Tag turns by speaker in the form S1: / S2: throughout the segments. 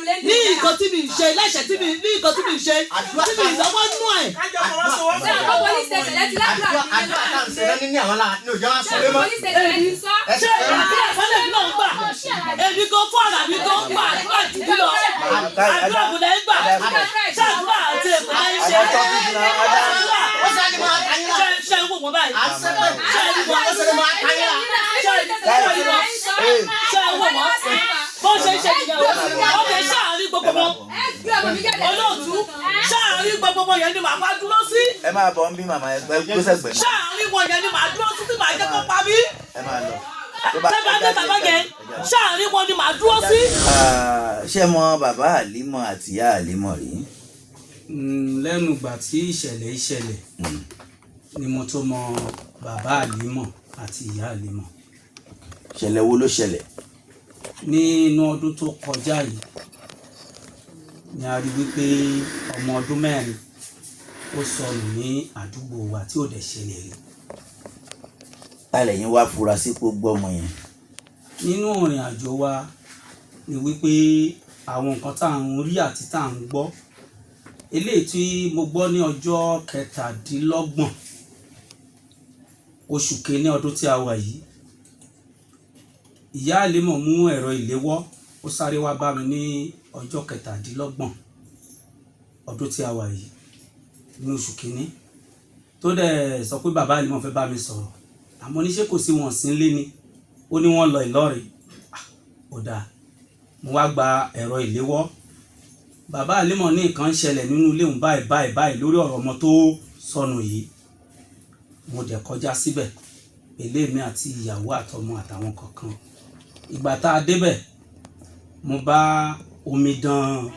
S1: Ní nǹkan tí mi ń ṣe lẹ́sẹ̀ tí mi ní nǹkan tí mi ń ṣe tí mi lọ́wọ́ nú ẹ̀.
S2: Kájọ fọwọ́sowọ́pọ̀.
S3: Ṣé àwọn police station lẹ ti ládùúrà
S4: Àdúrà
S3: ní
S4: àdúrà tá à ń ṣe lẹ́ni ní àwọn lára ní òjò wá sọ lé mọ́.
S3: Police station lẹ ti sọ.
S4: Ẹ
S1: Ṣé
S4: ṣe
S1: àdúrà fẹ́lẹ̀ mi náà ń gbà? Èmi gan fún ara mi gan gbà àdúrà jù mí lọ. Àdúrà kò lẹ́ ń gbà. Ṣé àdúrà àti èkó lẹ́ ń ṣe? Àdúrà.
S4: Ó ṣe ni máa ta yín
S1: Ṣé
S4: lára.
S1: ṣé ń wò wọ́n báyìí?
S4: À ń ṣépè.
S1: Ṣé ń wò
S4: Ó ṣe ni máa ta yín lára.
S1: Ṣé ń wò wọ́n? Ṣé ń wò wọ́n? Bó ṣe ń ṣe nìyẹn o. Ó fi ṣáàárín gbogbo wọn.
S3: Ẹ gbé ọmọ mi jáde.
S1: Olóòtú, ṣáàárín gbogbo wọn yẹn ni màá wá dúró sí.
S5: Ẹ máa bọ̀ ń bí màmá, ẹ gbé sẹ́gbẹ̀ẹ́ náà.
S1: Ṣáàárín wọn yẹn ni màá dúró sí tí màá jẹ́ kó pa mí.
S5: Ẹ máa lọ. Tó bá-
S1: Tẹ́ bá dé bàbá yẹn, ṣáàárín wọn ni màá dúró sí.
S5: Ah, ṣé ẹ mọ bàbá Àlímọ̀ àti ìyá Àlímọ̀ rí?
S6: Lẹ́nu ìgbà tí ìṣẹ̀lẹ̀ ìṣẹ̀lẹ̀ ni mo tó mọ bàbá Àlímọ̀ àti ìyá Àlímọ̀.
S5: Ṣẹlẹ̀ wo ló ṣẹlẹ̀?
S6: Nínú ọdún tó kọjá yìí ni a rí wípé ọmọ ọdún 4 ó sọnù ní àdúgbò wa tí ò dẹ̀ ṣẹlẹ̀ rí.
S5: Ta lẹ̀yin wá fura sí pé ó gbọ́mọ yẹn?
S6: Nínú ìrìn àjò wa ni wípé àwọn nǹkan tá à ń rí àti tá à ń gbọ́, eléyìí tí mo gbọ́ ní ọjọ́ 27 oṣù kìíní ọdún tí a wà yìí, ìyá Àlímọ̀ mú ẹ̀rọ ìléwọ́, ó sáré wá bá mi ní ọjọ́ 27 ọdún tí a wà yìí ní oṣù kìíní, tó dẹ̀ sọ pé bàbá Àlímọ̀ fẹ́ bá mi sọ̀rọ̀. Àmọ́ níṣẹ́ kò sí wọn sí nílé ni, ó ní wọ́n lọ Ìlọrin. Ah, ó dáa. Mo wá gba ẹ̀rọ ìléwọ́. Bàbá Àlímọ̀ ní nǹkan ń ṣẹlẹ̀ nínú ilé òun báyìí báyìí báyìí lórí ọ̀rọ̀ ọmọ tó sọnù yìí. Mo dẹ̀ kọjá síbẹ̀ pẹ̀lú èmi àti ìyàwó àtọmọ àtàwọn kọ̀ọ̀kan. Ìgbà tá a débẹ̀, mo bá omidan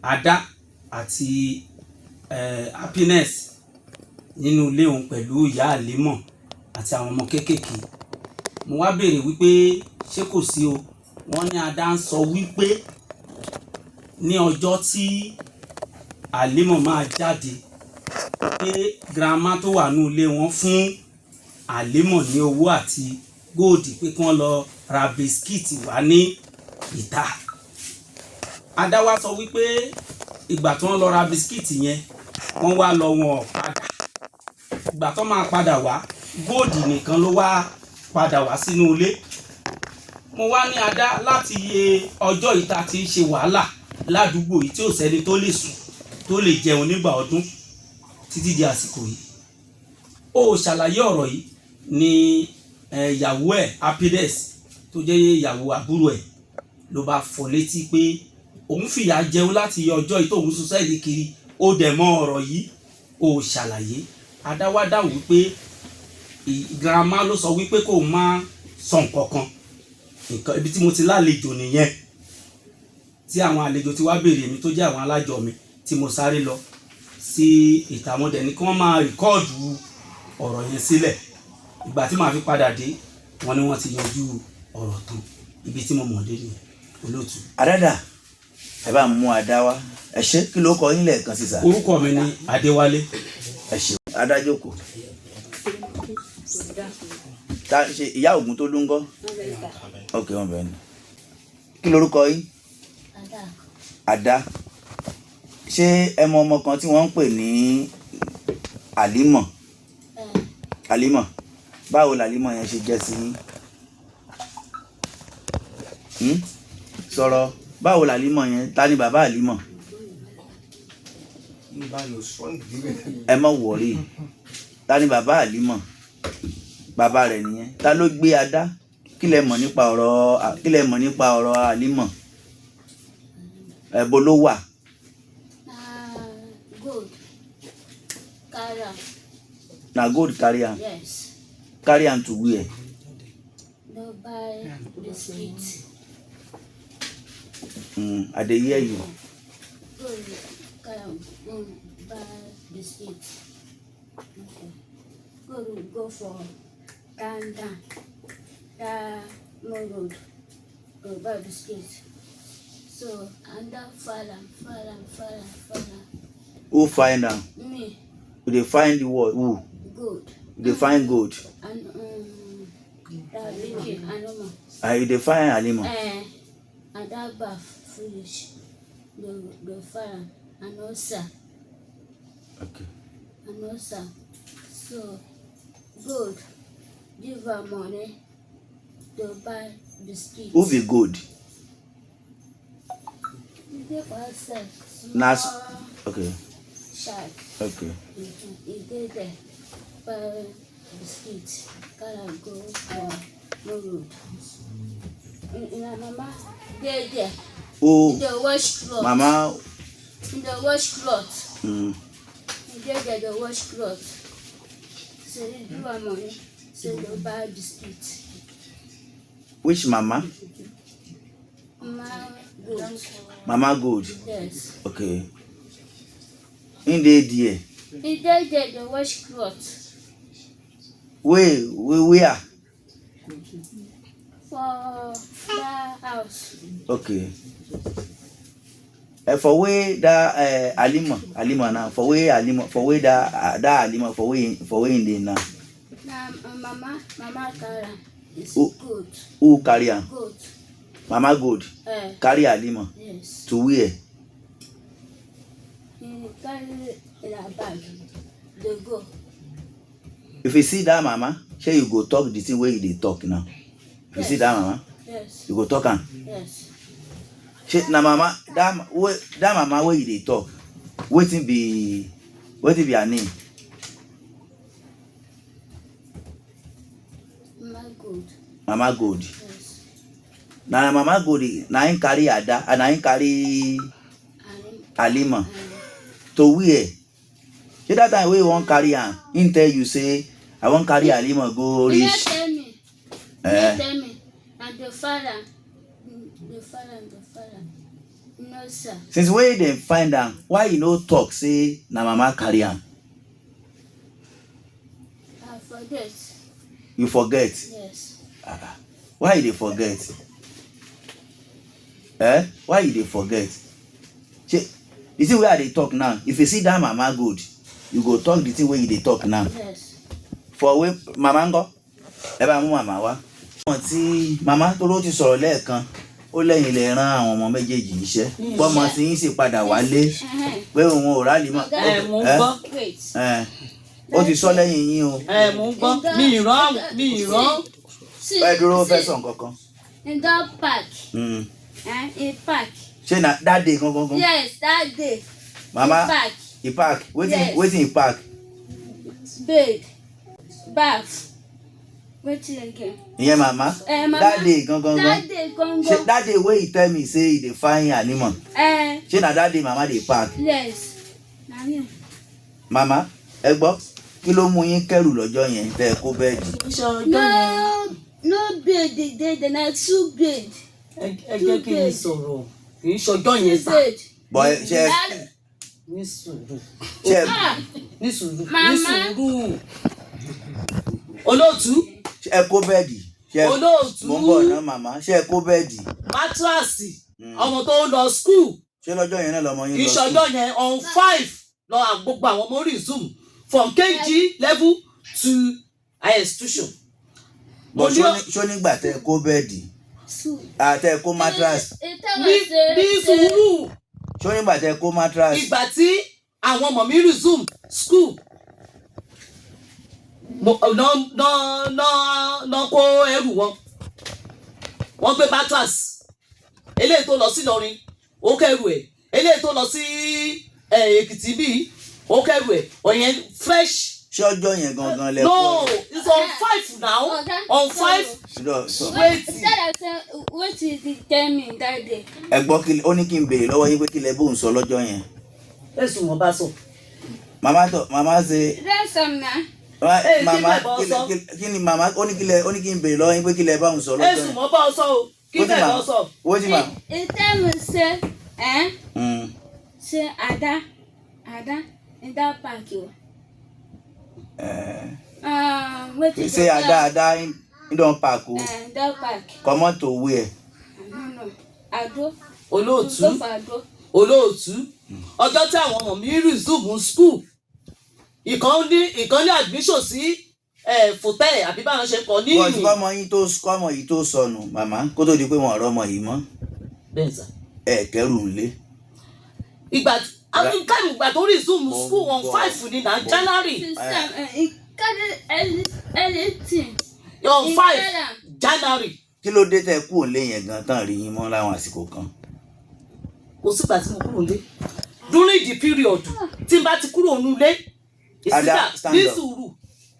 S6: Adá àti Happiness nínú ilé òun pẹ̀lú ìyá Àlímọ̀ àti àwọn ọmọ kéékèèké. Mo wá béèrè wípé ṣé kò sí o. Wọ́n ní Adá ń sọ wípé ní ọjọ́ tí Àlímọ̀ máa jáde, pé grandma tó wà ní ilé wọn fún Àlímọ̀ ní owó àti gold pé kí wọ́n lọ ra biscuit wá ní ìta. Adá wá sọ wípé ìgbà tí wọ́n lọ ra biscuit yẹn, wọ́n wá lọ, wọn ò padà. Ìgbà tó máa padà wá, gold nìkan ló wá padà wá sínú ilé. Mo wá ní, "Adá, láti iye ọjọ́ ìta tí ń ṣe wàhálà ládùúgbò yìí tí ò sẹ́ni tó lè sùn, tó lè jẹun nígbà ọdún títí di àsìkò yìí, ó ṣàlàyé ọ̀rọ̀ yìí." Ní ìyàwó ẹ̀ Happiness, tó jẹ́ ìyàwó àbúrò ẹ̀, ló bá fọ́ létí pé òun fìyà jẹun láti iye ọjọ́ yìí tóun sún sẹ́ẹ̀lì kiri, ó dẹ̀ mọ́ ọ̀rọ̀ yìí, ó ṣàlàyé. Adá wá dáhùn wípé grandma ló sọ wípé kó má sọ nǹkan kan. Nǹkan ibi tí mo ti lálejò nìyẹn, tí àwọn àlejò ti wá béèrè mi, tó jẹ́ àwọn alájọ mi, tí mo sáré lọ sí ìta. Wọn dẹ̀ ní kí wọ́n máa record ọ̀rọ̀ yẹn sílẹ̀. Ìgbà tí màá fi padà dé, wọ́n ní wọ́n ti yanjú ọ̀rọ̀ tán. Ibi tí mo mọ̀ dé nìyẹn, olóòtú.
S5: Àdàdà, ẹ bá ń mú Adá wá. Ẹ ṣé. Kí ló kọ yín lẹ́ẹ̀kan sí sà?
S6: Orúkọ mi ni Adéwálé.
S5: Ẹ ṣé. Adájókòó ta ṣe ìyá ògùn tó ló ń gọ́. Ok, wọn bẹ̀rẹ̀ ni. Kí lorúkọ yín? Àdá. Ṣé ẹ mọ ọmọ kan tí wọ́n ń pè ní Àlímọ̀? Àlímọ̀, báwo làlímọ̀ yẹn ṣe jẹ́ sí yín? Sọ̀rọ̀, báwo làlímọ̀ yẹn? Ta ni bàbá Àlímọ̀? Ẹ má worry. Ta ni bàbá Àlímọ̀? Bàbá rẹ̀ nìyẹn. Ta ló gbé Adá? Kí lẹ mọ̀ nípa ọ̀rọ̀ Àlímọ̀? Ẹ̀bọ ló wà.
S7: Gold. Carry am.
S5: Na gold carry am?
S7: Yes.
S5: Carry am to where?
S7: No buy biscuit.
S5: I dey hear you.
S7: Gold carry am go buy biscuit. Okay. Gold go for down down. That road. Go buy biscuit. So and that find am, find am, find am, find am.
S5: Who find am?
S7: Me.
S5: You dey find the what? Who?
S7: Gold.
S5: You dey find gold?
S7: And that pikin Alimo.
S5: And you dey find Alimo?
S7: Eh, and that baff. finish. The fire and also
S5: Okay.
S7: and also. So God give her money to buy biscuit.
S5: Who be good?
S7: He dey for outside.
S5: Na
S7: Small
S5: okay.
S7: child.
S5: Okay.
S7: He dey there buy biscuit. Carry go for no road. Una mama dey there.
S5: Who
S7: He dey wash cloth.
S5: mama?
S7: He dey wash cloth. He dey there dey wash cloth. So he give her money. So he go buy biscuit.
S5: Which mama?
S7: Mama good.
S5: Mama good.
S7: Yes.
S5: Okay. Him dey there.
S7: He dey there dey wash cloth
S5: Where where where?
S7: for that house.
S5: Okay. For where that Alima Alima now, for where Alima, for where that that Alima, for where him dey now?
S7: Na mama carry am. It's
S5: Who?
S7: good.
S5: Who carry am?
S7: Good.
S5: Mama good
S7: Eh,
S5: carry Alima
S7: yes.
S5: to where?
S7: He carry in her bag. Dey go.
S5: If you see that mama, shey you go talk the thing wey you dey talk now? If you see that mama,
S7: Yes.
S5: you go talk am?
S7: Yes.
S5: Shey na mama that wey, that mama wey you dey talk, wetin be her name?
S7: Mama good.
S5: Mama good.
S7: Yes.
S5: Na mama good na him carry Ada and na him carry
S7: And
S5: Alima to where? Shey that time wey you wan carry am, him tell you say I wan carry Alima go
S7: He no
S5: reach?
S7: tell me. He
S5: Eh.
S7: no tell me. Na the father. The father, the father. No, sir.
S5: Since wey dem find am, why you no talk say na mama carry am?
S7: I forget.
S5: You forget?
S7: Yes.
S5: Ah, why you dey forget? Eh, why you dey forget? Shey the thing wey I dey talk now, if you see that mama good, you go talk the thing wey you dey talk now?
S7: Yes.
S5: For wey mama ńkọ́? Ẹ bá mú màmá wá. Wọn tí màmá tó ló ti sọ̀rọ̀ lẹ́ẹ̀kan, ó lẹ́yìn lè rán àwọn ọmọ méjèèjì iṣẹ́, bọ́mọ tí yín sì padà wálé pé òun ò rálì mọ́.
S1: Ẹ mò ń gbọ́.
S7: Wait.
S5: Ẹ ó ti sọ lẹ́yìn yín o.
S1: Ẹ mò ń gbọ́, mi ìrán, mi ìrán.
S7: See,
S5: Ẹ dúró, fẹ́
S7: see,
S5: sọ nǹkan kan.
S7: in that park. Eh, in park.
S5: Ṣé na that day gangan gan?
S7: Yes, that day.
S5: Mama
S7: In park.
S5: E park wetin?
S7: Yes.
S5: Wetin e park?
S7: Bed. Bath. Wetin again?
S5: Ìyẹn màmá.
S7: Eh, mama.
S5: That day gangan gan?
S7: That day
S5: Ṣé
S7: gangan.
S5: that day wey he tell me say he dey find Alima,
S7: Eh,
S5: ṣé na that day mama dey park?
S7: Yes. Na him.
S5: Màmá, ẹ gbọ́, kí ló mú yín kẹ́rù lọ́jọ́ yẹn tẹ́ ẹ kó bed?
S1: Iṣẹ́ ọjọ́ yẹn.
S7: No, no bed dey there, na two bed.
S1: Ẹ jẹ́ kí n sọ̀rọ̀, kì í ṣọjọ́ yẹn
S7: Two
S1: sà.
S7: bed.
S5: Bọ̀ ẹ ṣe
S1: Ní sùúrù.
S5: Ṣe
S7: Ah,
S1: Ní sùúrù, ní
S7: Màmá.
S1: sùúrù, olóòtú.
S5: Ṣe ẹ kó bed? Ṣe
S1: Olóòtú.
S5: Mò ń bọ̀ ná màmá, ṣe ẹ kó bed?
S1: Mattress ọmọ tó ń lọ school.
S5: Ṣé lọ́jọ́ yẹn náà lọmọ yín
S1: Kì í
S5: lọ school?
S1: ṣọjọ́ yẹn. On 5 lọ gbogbo àwọn ọmọ resume from KG level to higher institution.
S5: Bọ̀ ṣó nígbà tẹ́ ẹ kó bed
S7: Two.
S5: àtẹ ẹ kó mattress?
S7: He tell
S1: Ní
S7: us say
S1: ní sùúrù.
S5: Ṣó nígbà tẹ́ ẹ kó mattress?
S1: Ìgbà tí àwọn ọmọ mi resume school, mo ná ná ná ná kó ẹrù wọn, wọ́n gbé mattress. Eléyìí tó lọ sí Ìlọrin, ó kẹrù ẹ̀. Eléyìí tó lọ sí Èkìtì bíi, ó kẹrù ẹ̀ ọ̀yẹn fresh.
S5: Ṣé ọjọ́ yẹn gangan lẹ
S1: No,
S5: kó?
S1: It's on 5 now.
S7: Oga,
S1: On 5.
S5: Sọ-
S1: Wait.
S7: Tell us say wetin he tell me that day.
S5: Ẹ gbọ́, kí ó ní kí n béèrè lọ́wọ́ yín pé kí lẹ bóun sọ lọ́jọ́ yẹn.
S1: Ẹ̀sùn wọn bá sọ.
S5: Màmá tọ màmá ṣe.
S7: That's some na.
S1: Ẹ, kí
S5: Màmá
S1: lẹ bá
S5: kí
S1: sọ?
S5: kí ni màmá ó ní kí lẹ ó ní kí n béèrè lọ́wọ́ yín pé kí lẹ báun sọ lọ́jọ́
S1: Ẹ̀sùn
S5: yẹn.
S1: wọn bá ọ sọ o, kí
S5: Wetin
S1: lẹ bá
S5: màmá
S1: ọ sọ.
S5: Wetin màmá?
S7: He tell me say, eh, say Ada, Ada in that park o. Wetin
S5: Say Ada Ada him don park o.
S7: Eh, that park.
S5: Comot to where?
S7: I no know. Ado.
S1: Olóòtú.
S7: Go for Ado.
S1: Olóòtú, ọjọ́ tí àwọn ọmọ mi resume school, ìkan ní admission sí fòtẹ́ àbí báwọn ṣe kọ ní
S5: Bọ́ọ̀sì
S1: ìyìn.
S5: kọ́mọ yín tó kọ́mọ yìí tó sọnù, màmá, kó tó di pé wọn ọ̀rọ̀ ọmọ yìí mọ́.
S1: Bẹ́ẹ̀ sà.
S5: Ẹ kẹrù ńlé.
S1: Ìgbà àwọn káàmù, ìgbà tó resume
S5: Mo ń
S1: school on
S5: bọ̀.
S1: 5 ní na January.
S7: He carry anything.
S1: On
S7: He
S1: 5
S7: carry am.
S1: January.
S5: Kí ló dé tẹ kú òǹlé yẹn gan tán rí yín mọ́ láwọn àsìkò kan?
S1: Kò sígbà tí mo kúrò nílé during the period tí n bá ti kúrò nílé.
S5: Ada,
S1: Ìsídà
S5: stand
S1: ní
S5: up.
S1: sùúrù.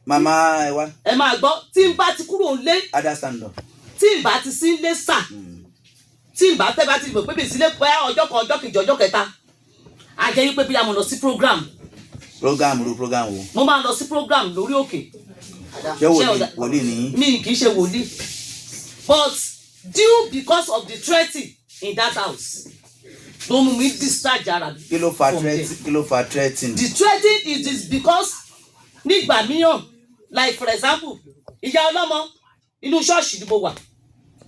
S5: Màmá, ẹ wá.
S1: Ẹ máa gbọ́, tí n bá ti kúrò nílé,
S5: Ada, stand up.
S1: tí n bá ti sí nílé sà, tí n bá tẹ́ bá ti mọ̀ pé mi sílé pé ọjọ́ kan, ọjọ́ kejì, ọjọ́ kẹta, a jẹ́ wípé bí a mo lọ sí program.
S5: Program ru program wo?
S1: Mo máa lọ sí program lórí òkè.
S5: Ṣé wòlíì? Wòlíì nìyí?
S1: Mi kì í ṣe wòlíì, but due because of the threatening in that house ló mú mi discharge ara mi
S5: Kí ló fa
S1: from
S5: threat?
S1: there.
S5: Kí ló fa threatening?
S1: The threatening is because nígbà mìíràn, like for example, ìyá ọlọ́mọ, inú ṣọ́ọ̀ṣì ni mo wà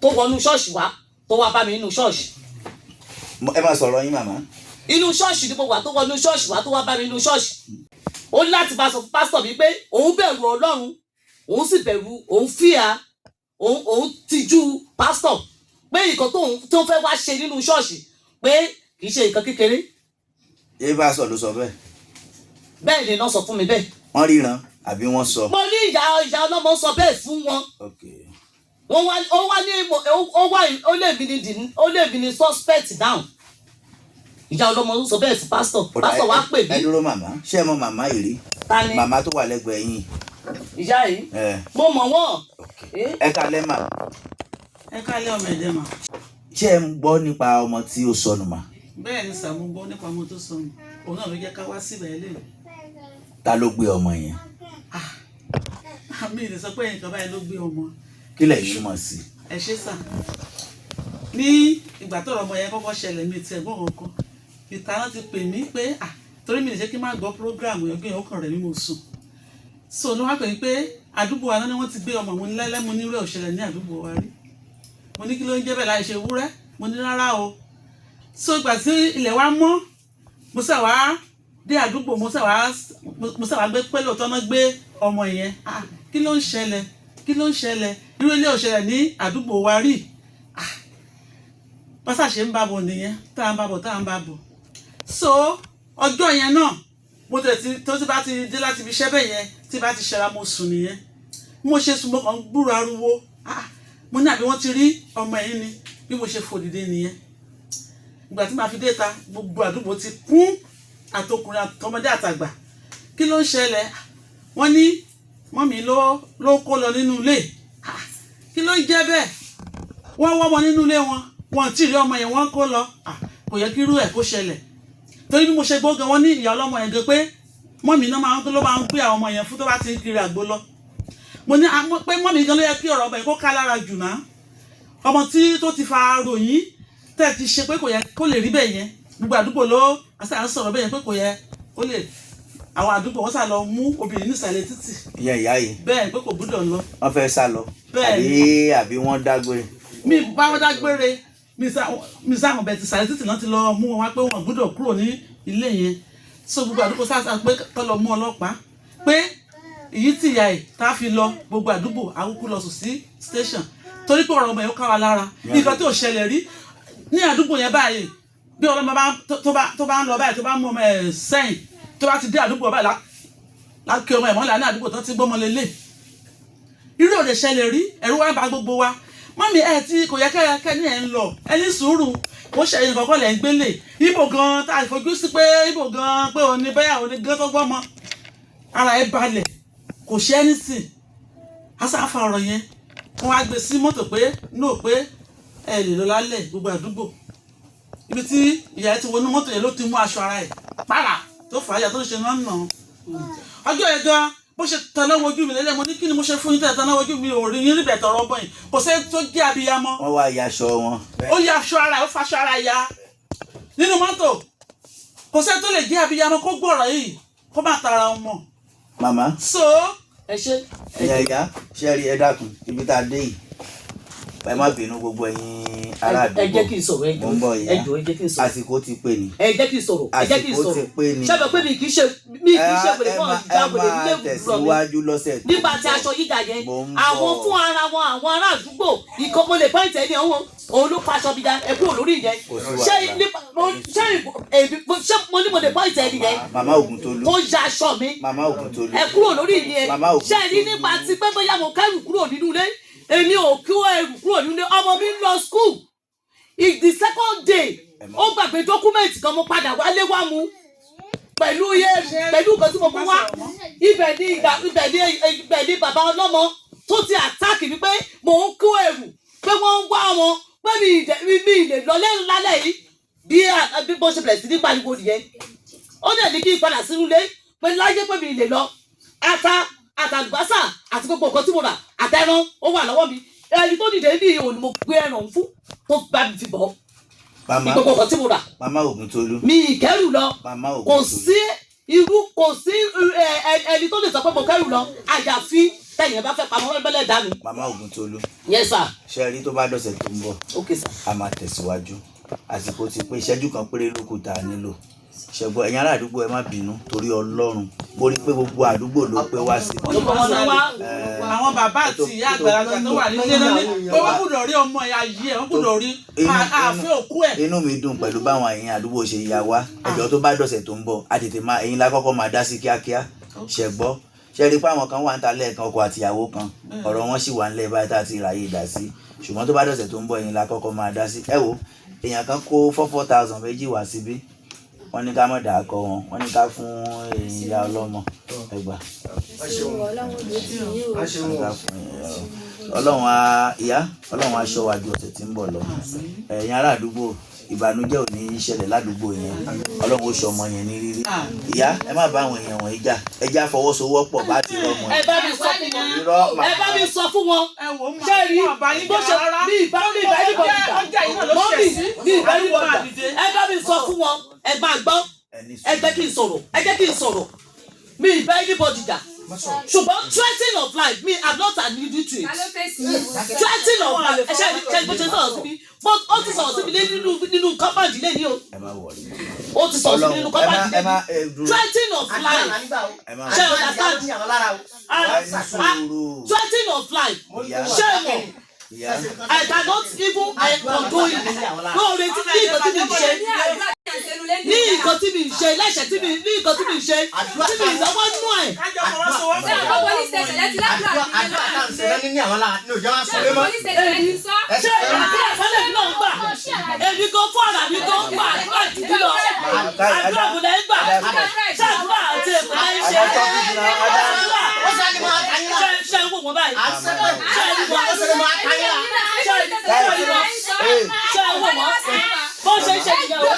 S1: tó wọnú ṣọ́ọ̀ṣì wá, tó wá bá mi nínú ṣọ́ọ̀ṣì.
S5: Ẹ máa sọ̀rọ̀ yín, màmá.
S1: Inú ṣọ́ọ̀ṣì ni mo wà tó wọnú ṣọ́ọ̀ṣì wá, tó wá bá mi nínú ṣọ́ọ̀ṣì. Ó ní láti bá sọ fún pásítọ̀ mi pé òun bẹ̀rù Ọlọ́run, òun sì bẹ̀rù, òun fíà, òun tijú pásítọ̀, pé nǹkan tóun tó fẹ́ wá ṣe nínú ṣọ́ọ̀ṣì pé kì í ṣe nǹkan kékeré.
S5: Ṣé pásítọ̀ ló sọ bẹ́ẹ̀?
S1: Bẹ́ẹ̀ ni iná sọ fún mi bẹ́ẹ̀.
S5: Wọ́n ríran àbí wọ́n sọ?
S1: Mo ní ìyá ọlọ́mọ sọ bẹ́ẹ̀ fún wọn.
S5: Ok.
S1: Wọ́n wá, ó wá ní ó wá, ó lè mi ní suspect down. Ìyá ọlọ́mọ ló sọ bẹ́ẹ̀ fún pásítọ̀.
S5: Ó dà,
S1: Pásítọ̀ wá pè
S5: ẹ
S1: mí.
S5: dúró, màmá. Ṣé ẹ mọ màmá yìí rí?
S1: Ta ni?
S5: Màmá tó wà lẹ́gbẹ̀ẹ́ yín.
S1: Ìyá yìí?
S5: Ẹ.
S1: Mo mọ̀ wọ́n. Eh?
S5: Ẹ kalẹ́ mà.
S2: Ẹ kálẹ́, ọmọ ẹ̀dẹ́ mà.
S5: Ṣé ẹ ń gbọ́ nípa ọmọ tí ó sọnù mà?
S2: Bẹ́ẹ̀ ni sà, mo gbọ́ nípa ọmọ tó sọnù. Òun náà ló jẹ́ ká wá síbẹ̀ lẹ́nu.
S5: Ta ló gbé ọmọ yẹn?
S2: Mi lè sọ pé nǹkan báyìí ló gbé ọmọ.
S5: Kí lẹ̀yin mọ̀ sí?
S2: Ẹ ṣé sà. Ní ìgbà tó ọ̀rọ̀ ọmọ yẹn kọ́kọ́ ṣẹlẹ̀, mi ti ẹ̀gbọ́n kankan ìta náà ti pè mí pé à, torí mi lè ṣe kí n má gbọ́ program yẹn gbé ọkàn rẹ̀ mi, mo sùn. So ní wọ́n á pè mí pé àdúgbò wa náà ni wọ́n ti gbé ọmọ. Mo ní lẹ́lẹ́, mo ní irú ẹ̀ ò ṣẹlẹ̀ ní àdúgbò wa rí. Mo ní kí ló ń jẹ́ bẹ́ẹ̀ láì ṣe wúrẹ́? Mo ní rárá o. So ìgbà tí ilẹ̀ wa mọ́, mo sà wá dé àdúgbò, mo sà wá gbé pé lóòótọ́ náà gbé ọmọ yẹn. Ah, kí ló ń ṣẹlẹ̀? Kí ló ń ṣẹlẹ̀? Irú ilé ò ṣẹlẹ̀ ní àdúgbò wa rí. Ah, pásá ṣe ń bá bọ̀ nìyẹn, tá à ń bá bọ̀, tá à ń bá bọ̀. So ọjọ́ yẹn náà, mo tẹ̀ tí tó ti bá ti dé láti ibi iṣẹ́ bẹ́ẹ̀ yẹn, tí bá ti ṣẹra, mo sùn nìyẹn. Mo ṣe sùn, mo kàn ń gbúrò ariwo. Ah, mo ní àbí wọ́n ti rí ọmọ yìí ni? Bí mo ṣe fò dìde nìyẹn. Ìgbà tí màá fi dé ta, gbogbo àdúgbò ti kún, àtọkùnrin àtọmọdé àtàgbà. Kí ló ń ṣẹlẹ̀? Wọ́n ní mummy ló kó lọ nínú ilé. Ah, kí ló ń jẹ́ bẹ́ẹ̀? Wọ́n wọ́ ọmọ nínú ilé wọn, wọn tí ì rí ọmọ yẹn, wọ́n kó lọ. Ah, kò yẹ kí irú ẹ̀ kó ṣẹlẹ̀, torí bí mo ṣe gbọ́ gan, wọ́n ní ìyá ọlọ́mọ yẹn gan pé mummy náà máa ń ló máa ń gbé àwọn ọmọ yẹn fún tó bá ti ń kiri àgbo lọ. Mo ní pé mummy gan ló yẹ kí ọ̀rọ̀ ọmọ yẹn kó ká lára jù náà, ọmọ tí tó ti fa ròyìn tẹ́ ti ṣe pé kò yẹ kó lè rí bẹ́ẹ̀ yẹn. Gbogbo àdúgbò ló àṣà ń sọ̀rọ̀ bẹ́ẹ̀ yẹn pé kò yẹ kó lè. Àwọn àdúgbò wọn sà lọ mú obìnrin nísàlẹ̀ títì.
S5: Ìyẹn ìyá yìí?
S2: Bẹ́ẹ̀, pé kò gbúdọ̀ lọ.
S5: Wọ́n fẹ́ sá lọ?
S2: Bẹ́ẹ̀.
S5: Àbí wọ́n dágbére?
S2: Mi bá wọn dágbére, mi sá àwọn bẹ̀ẹ̀ ti sàlẹ̀ títì náà ti lọ mú wọn wá pé wọn gbúdọ̀ kúrò ní ilé yẹn. So gbogbo àdúgbò sá pé kọ́ lọ mú ọlọ́pàá, pé èyí tí ìyá ẹ̀ tá a fi lọ gbogbo àdúgbò àkókò lọ sùn sí station, torí pé ọ̀rọ̀ ọmọ yẹn ó ká wa lára. Nǹkan tí ò ṣẹlẹ̀ rí ní àdúgbò yẹn báyìí, bí ọlọ́mọ bá tó bá ń lọ báyìí, tó bá mú ọmọ ẹ̀ sẹ́yìn, tó bá ti dé àdúgbò báyìí, lákè ọmọ ẹ̀ mọ́lá ní àdúgbò tó ti gbọ́mọ lélẹ̀. Irú òde ṣẹlẹ̀ rí, ẹ̀rù wa bá gbogbo wa. Mummy ẹ̀ tí kò yẹ kẹ́ ní ẹ̀ ń lọ, ẹ ní sùúrù, kò ṣe ẹ̀yìn kọ̀ọ̀kan lẹ̀ ń gbélé ibo gan tá a fojú sí pé ibo gan pé òní bẹ́ẹ̀ òní gan tó gbọ́mọ ara ẹ̀ balẹ̀, kò ṣe anything. Asáfa ọ̀rọ̀ yẹn, wọ́n á gbé sí mọ́tò pé no, pé ẹ lè lọ lálẹ́. Gbogbo àdúgbò, ibi tí ìyá ẹ ti wọnú mọ́tò yẹn ló ti mú aṣọ ara ẹ̀ pàrà tó fà á yà tó ń ṣe náà nà. Ọjọ́ yẹn gan, bó ṣe taná wojú mi lẹ́lẹ́, mo ní kí ni mo ṣe fún yín tẹ́lẹ̀ taná wojú mi? Ò rí yín níbẹ̀ tọrọ ọmọ yìí, kò sẹ́ni tó jẹ́ abiyamọ.
S5: Wọ́n wá yaṣọ wọn.
S2: Ó ya aṣọ ara ẹ̀, ó faṣọ ara ya nínú mọ́tò. Kò sẹ́ni tó lè jẹ́ abiyamọ kó gbọ́rọ̀ yìí kó má tara ọmọ.
S5: Màmá.
S2: So
S1: Ẹ ṣe.
S5: Ẹ̀yà ìyá, ṣe rí, ẹ dákun, ibi tá a dé yìí, ẹ má bínú, gbogbo ẹ̀yin ará àdúgbò.
S1: Ẹ jẹ́ kí n sọ̀rọ̀, ẹ
S5: Mo ń bọ̀,
S1: jọ̀ọ́.
S5: ìyá.
S1: Ẹ jọ̀ọ́, ẹ jẹ́ kí n sọ̀rọ̀.
S5: Àsìkò ti pè ní.
S1: Ẹ jẹ́ kí n sọ̀rọ̀, ẹ jẹ́ kí n
S5: Àsìkò ti
S1: sọ̀rọ̀.
S5: pé ni.
S1: Ṣé pé mi kì í ṣe wèrè
S5: Ẹ
S1: fún
S5: má
S1: ìjà
S5: ẹ
S1: wèrè
S5: máa
S1: nílé ìwúrọ̀ mi.
S5: tẹ̀síwájú lọ́sẹ̀ tó
S1: Nípa
S5: ń
S1: ti
S5: bọ̀.
S1: aṣọ yíga yẹn,
S5: Mo ń
S1: àwọn
S5: bọ̀.
S1: fún ara wọn, àwọn ará àdúgbò ìkan, mo lè pọ́ìntì ẹni ọ̀hún. Òun ló faṣọ mi ya. Ẹ kúrò lórí ìyẹn.
S5: Kò sí
S1: Ṣé
S5: wàhálà.
S1: nípa ṣé èmi ṣé mo ní mo lè bọ́ ìtẹ́ nìyẹn
S5: Màmá Ògúntolú.
S1: Kó ya aṣọ mi.
S5: Màmá Ògúntolú.
S1: Ẹ kúrò lórí ìyẹn.
S5: Màmá Ògúntolú.
S1: Ṣé ẹ ní nípa ti pé bóyá mo kẹ́rù kúrò nínú ilé? Èmi ò kó ẹrù kúrò nínú ilé. Ọmọ mi ń lọ school. The second day, ó gbàgbé document kan, mo padà wálé wá mu pẹ̀lú iye, pẹ̀lú nǹkan tí mo kó wá. Ibẹ̀ ni ìgbà ibẹ̀ ni bàbá ọlọ́mọ tó ti attack mi pé mò ń kó ẹrù, pé wọ́n ń wá wọn, pé mi ì lè lọ lẹ́nu lálẹ́ yìí. Bí bó ṣe bẹ̀rẹ̀ sí ní pariwo nìyẹn. Ó dẹ̀ ní kí n padà sínú ilé, pé láyé, pé mi ì lè lọ. Ata àtàlùbásà àti gbogbo nǹkan tí mo rà àtẹran, ó wà lọ́wọ́ mi. Ẹni tó dìde ní òun ni mo gbé ẹran òun fún tó bá mi fi bọ̀ ní
S5: Màmá
S1: gbogbo nǹkan tí mo rà.
S5: Màmá Ògúntolú.
S1: Mi ìkẹ́rù lọ.
S5: Màmá
S1: Kò
S5: Ògúntolú.
S1: sí irú, kò sí ẹni tó lè sọ pé mo kẹ́rù lọ, àyàfi tẹ̀yìn ẹ bá fẹ́ pamọ́ mẹ́lẹ̀ dá mi.
S5: Màmá Ògúntolú.
S1: Yes sir.
S5: Ṣe rí, tó bá dọ̀sẹ̀ tó ń bọ̀,
S1: Okay sir.
S5: a máa tẹ̀síwájú. Àsìkò ti pé, ìṣẹ́jú kan péré ló kù tá a nílò. Ṣẹ̀gbọ́n, ẹ̀yin ará àdúgbò, ẹ má bínú torí Ọlọ́run. Mo rí i pé gbogbo àdúgbò ló pé wá sí.
S1: Gbogbo wọn ló wá.
S2: Àwọn bàbá àti ìyá àgbàlagbà tó wà nílé náà ní pé wọ́n gbọ́dọ̀ rí ọmọ ẹ̀ ayé ẹ̀, wọ́n gbọ́dọ̀ rí ààfin òkú ẹ̀.
S5: Inú mi dùn pẹ̀lú báwọn ẹ̀yin àdúgbò ṣe ya wá. Ẹjọ́, tó bá dọ̀sẹ̀ tó ń bọ̀, a tètè máa, ẹ̀yin la kọ́kọ́ máa dá sí kíákíá. Ṣẹ̀gbọ́, ṣe rí i pé àwọn kan wà ń ta lẹ́ẹ̀kan, ọkọ àtìyàwó kan, ọ̀rọ̀ wọn sì wà ńlẹ̀ báyìí tá a ti ráyè dá sí. Ṣùgbọ́n tó bá dọ̀sẹ̀ tó ń bọ̀, ẹ̀yin la kọ́kọ́ máa dá sí. Ẹ wo, èèyàn kan kó 4,000 méjì wá síbí. Wọ́n ní ká má dà á kọ wọn, wọ́n ní ká fún ìyá ọlọ́mọ ẹgbà.
S7: Ọlọ́run ló ti yín o.
S5: Wọ́n ní ká fún ìyá ọlọ́run á, ìyá Ọlọ́run á ṣọ́ wa ju ọ̀sẹ̀ tí ń bọ̀ lọ. Ẹ̀yin ará àdúgbò, ìbànújẹ́ ò ní í ṣẹlẹ̀ ládùúgbò yẹn. Ọlọ́run ó ṣe ọmọ yẹn ní rírí. Ìyá, ẹ má bá àwọn èèyàn wọ̀nyí jà. Ẹ já fọwọ́sowọ́pọ̀ bá ti rọmọ.
S1: Ẹ bá mi sọ fún wọn.
S5: Irọ́.
S1: Ẹ bá mi sọ fún wọn.
S2: Ẹ wò ó,
S1: Ṣé rí
S2: wọn bá yín
S1: bó
S2: jà
S1: ṣe
S2: rárá.
S1: mi ìbá ní bọ̀dà.
S2: Ọjà yìí náà ló
S1: Mọ́mì,
S2: ṣẹ̀ sí.
S1: mi ìbá ní
S2: Àdúgbò
S1: bọ̀dà.
S2: máa dìde.
S1: Ẹ bá mi sọ fún wọn. Ẹ máa gbọ́.
S5: Ẹni
S1: Ẹ jẹ́ kí n sọ̀rọ̀, ẹ jẹ́ kí n sọ̀rọ̀. Mi ìbá anybody jà, ṣùgbọ́n threatening of life me, I'm not an illiterate.
S3: Ta ló fèsì yìí?
S1: Threatening of life. Ẹ ṣe bó ṣe sọ̀rọ̀ sí mi, but ó ti sọ̀rọ̀ sí mi nínú compound lé ní o.
S5: Ẹ má worry.
S1: Ó ti sọ̀rọ̀ sí mi nínú
S5: Ọlọ́run, ẹ má
S1: compound
S5: ẹ
S1: lé
S5: má
S1: ní.
S5: ẹ dúró.
S1: Threatening of life.
S5: Ẹ má
S1: Ṣé o understand?
S5: Ẹ ní sùúrù.
S1: Threatening of life.
S5: Ìyá.
S1: Ṣé mọ̀?
S5: Ìyá.
S1: I cannot even condone it lóore tí ní nǹkan tí mi ń ṣe,
S3: Ní àdúrà tí à ń ṣe nulẹ̀.
S1: ní nǹkan tí mi ń ṣe lẹ́sẹ̀, tí mi ní nǹkan tí mi ń ṣe tí mi lọ́wọ́ nú ẹ̀.
S2: Kájọ fọwọ́sowọ́pọ̀.
S3: Ṣé àwọn police station lẹ ti ládùúrà sí ilé náà? Ṣé àwọn police station lẹ ti sọ?
S1: Ṣé àdúrà sálẹ̀ mi náà ń gbà? Èmi gan fún ara mi gan gbà àdúrà jù mí lọ. Àdúrà kò lẹ́ ń gbà. Ṣé àdúrà àti èkó lẹ́ ń ṣe? Àdúrà ṣe ń wò wọ́n báyìí? Ṣé ń wò wọ́n? Ṣé ń wò wọ́n bó ṣe ń ṣe nìyẹn o?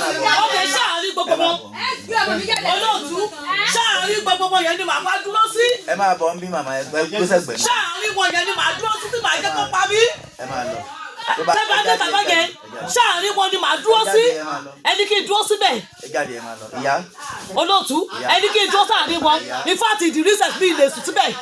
S1: Ó lè ṣáàárín gbogbo wọn. Olóòtú, ṣáàárín gbogbo wọn yẹn ni màá wá dúró sí.
S5: Ẹ máa bọ̀ ń bí, màmá. Ẹ gbé sẹ́gbẹ̀ẹ́ náà.
S1: Ṣáàárín wọn yẹn ni màá dúró sí tí màá jẹ́ kó pa mí.
S5: Ẹ máa lọ. Tó bá-
S1: Tẹ́bà
S5: ẹ
S1: dé
S5: jáde,
S1: bàbá
S5: ẹ
S1: yẹn,
S5: jáde, ẹ jáde.
S1: ṣáàárín wọn ni màá dúró sí.
S5: Ẹ jáde, ẹ máa lọ.
S1: Ẹni kí n dúró síbẹ̀.
S5: Ẹ jáde, ẹ máa lọ, ìyá.
S1: Olóòtú, ẹni kí n dúró sáàárín wọn. In fact, the recess, mi lè sùn síbẹ̀.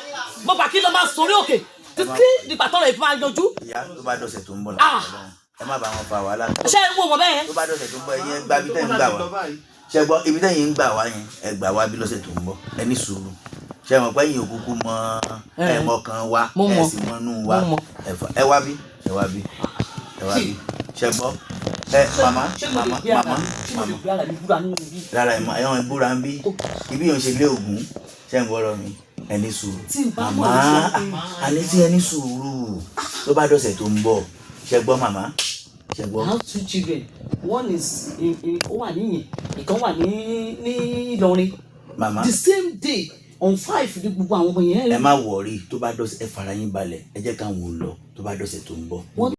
S1: Mo gbà kí ló máa sórí òkè títí nígbà tọ́rọ̀ ìfún máa yanjú.
S5: Ìyá, tó bá dọ̀sẹ̀ tó ń bọ̀
S1: Ah.
S5: láti Ọlọ́run, ẹ má bá wọn fa wàhálà.
S1: Ṣé ń wò wọ́n bẹ́ẹ̀?
S5: Tó bá dọ̀sẹ̀ tó ń bọ̀, ẹ̀yin ẹ gba ibi tẹ́ ń gbà wá. Ṣe gbọ́, ibi tẹ́yìn ń gbà wá yẹn, ẹ gbà wá bí lọ́sẹ̀ tó ń bọ̀. Ẹ ní sùúrù. Ṣe mọ̀ pé ẹ̀yin òkúkú mọ ẹ mọ kan wa,
S1: Mo
S5: ẹ
S1: mọ̀.
S5: sì mọ nú wa.
S1: Mo mọ̀.
S5: Ẹ wá bí, ẹ wá bí, ẹ wá bí. Ṣe gbọ́, ẹ màmá,
S1: Ṣé mo lè
S5: màmá,
S1: gbé ara
S5: màmá,
S1: mi, ṣé mo lè
S5: màmá.
S1: gbé ara mi búra nínú ibi?
S5: Rárá, ẹ mọ ẹ̀wọ̀n ìbúra ń bí. Ibi yóò ṣe lé ògùn. Ṣe ń gbọ́rọ̀ mi? Ẹ ní sùúrù.
S1: Tí n bá mọ̀
S5: Màmá,
S1: ní sọ pé-
S5: àní tí ẹ ní sùúrù, tó bá dọ̀sẹ̀ tó ń bọ̀. Ṣe gbọ́, màmá? Ṣe gbọ́?
S1: I have two children. One is in ó wà níyìn, ìkan wà ní Ìlọrin.
S5: Màmá.
S1: The same day on 5 ní gbogbo àwọn ọmọ yẹn.
S5: Ẹ má worry. Tó bá dọ̀sẹ̀, ẹ fara yín balẹ̀. Ẹ jẹ́ káwọn ò lọ. Tó bá dọ̀sẹ̀ tó ń bọ̀.
S1: Wọ́n